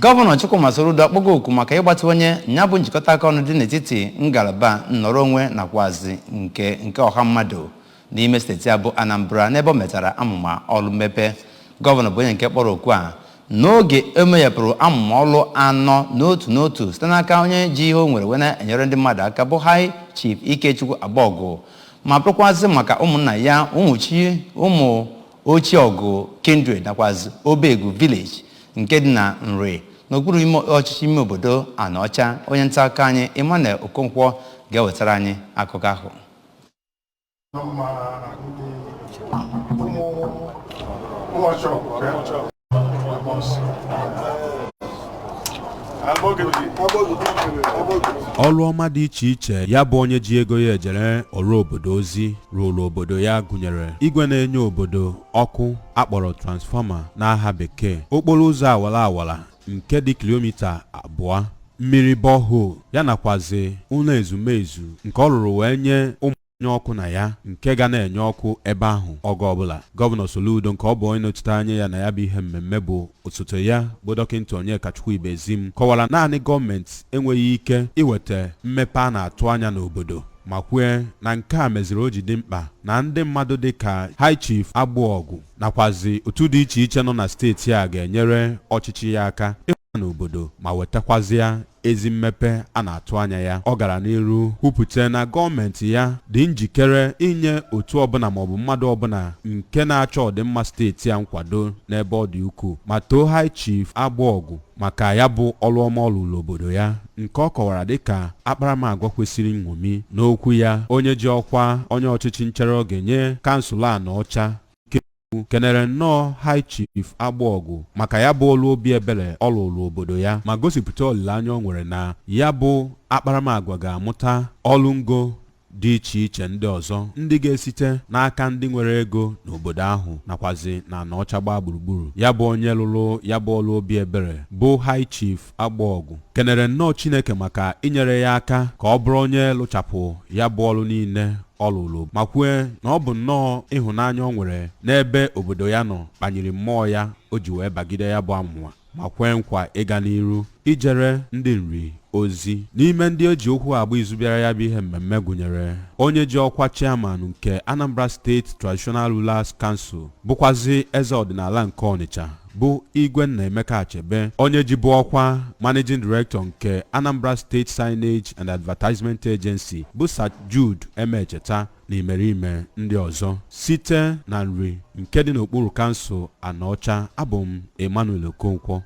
Gọvanọ Chukwuma Soludo akpọgo oku maka ịgbatịwanye ya bụ njikọta aka ọnụ dị n'etiti ngalaba nnọrọ onwe nakwazi nke ọha mmadụ n'ime steeti a bụ Anambra, n'ebe o metara amụma ọrụ mmepe. Gọvanọ bụ onye nke kpọrọ oku a n'oge emeghepụrụ amụma ọrụ anọ n'otu n'otu site n'aka onye ji ihe o nwere wee na-enyere ndị mmadụ aka, bụ High Chief Ikechukwu Agbọgụ, ma bụrụkwazị maka ụmụnna ya ụmụchi ụmụ ochie ọgụ kindred nakwazi Obegu Village nke dị na Nri, n'okpuru ime ọchịchị ime obodo Anaọcha. Onye nta akụkọ anyị Emmanuel Okonkwo ga-ewetara anyị akụkọ ahụ. Mma, ndị ụmụ ụmụachọpụ. Ọrụ ọma dị iche iche ya bụ onye ji ego ya ejere ọrụ obodo ozi rụrụ obodo ya gụnyere igwe na-enye obodo ọkụ akpọrọ transformer n'aha bekee, okporo ụzọ awara awara nke dị kilomita 2, mmiri borehole ya, nakwazi ụlọ ezumezu nke ọ rụrụ wee nye ụmụ nye ọkụ na ya nke ga na-enye ọkụ ebe ahụ oge ọbụla. Gọvanọ Soludo, nke ọ bụ onye nọchite anya ya na ya bụ ihe mmemme bụ osote ya bụ Dọkịta Onyekachukwu Ibezim, kọwara naanị gọọmenti enweghị ike iweta mmepe a na-atụ anya n'obodo, ma kwue na nke a meziri o ji dị mkpa na ndị mmadụ dị ka High Chief Agbụọgụ nakwazi otu dị iche iche nọ na steeti a ga-enyere ọchịchị ya aka ịhụ n'obodo ma wetakwazịa ezi mmepe a na-atụ anya ya. Ọ gara n'iru kwupụta na gọọmenti ya dị njikere inye otu ọbụla maọbụ mmadụ ọbụla nke na-achọ ọdịmma steeti a nkwado n'ebe ọ dị ukwuu, ma too High Chief Agbọọgụ maka ya bụ ọrụ ọma ọ rụrụ obodo ya, nke ọ kọwara dịka akparamagwa kwesịrị nṅomi. N'okwu ya, onye ji ọkwa onye ọchịchị nchere oge nye kansụl Anaọcha kenere nnọọ High Chief Agbọọgụ maka ya bụ olu obi ebere ọ lụrụ obodo ya, ma gosipụta olileanya o nwere na ya bụ akparamagwa ga-amụta ọrụ ngo dị iche iche ndị ọzọ ndị ga-esite n'aka ndị nwere ego n'obodo ahụ nakwazi na Anaọcha gbaa gburugburu. Ya bụ onye lụrụ ya bụ ọrụ obi ebere bụ High Chief Agbọọgụ kenere nnọọ Chineke maka inyere ya aka ka ọ bụrụ onye lụchapụ ya bụ ọrụ niile ọ lụrụ, ma kwue na ọ bụ nnọọ ịhụnanya o nwere n'ebe obodo ya nọ kpanyere mmụọ ya o ji wee bagide ya bụ amụma, ma kwee nkwa ịga n'iru ijere ndị Nri ozi. N'ime ndị eji okwu agba izu bịara ya bụ ihe mmemme gụnyere onye ji ọkwa chairman nke Anambra State Traditional Rulers Council, bụkwazi eze ọdịnala nke Ọnịcha, bụ Igwe Nnaemeka Achebe, onye ji bụ ọkwa managing director nke Anambra State Signage and Advertisement Agency, bụ Sir Jude Emecheta, na imerime ndị ọzọ. Site na Nri nke dị n'okpuru kansụl Anaọcha, abụ m Emmanuel Okonkwo.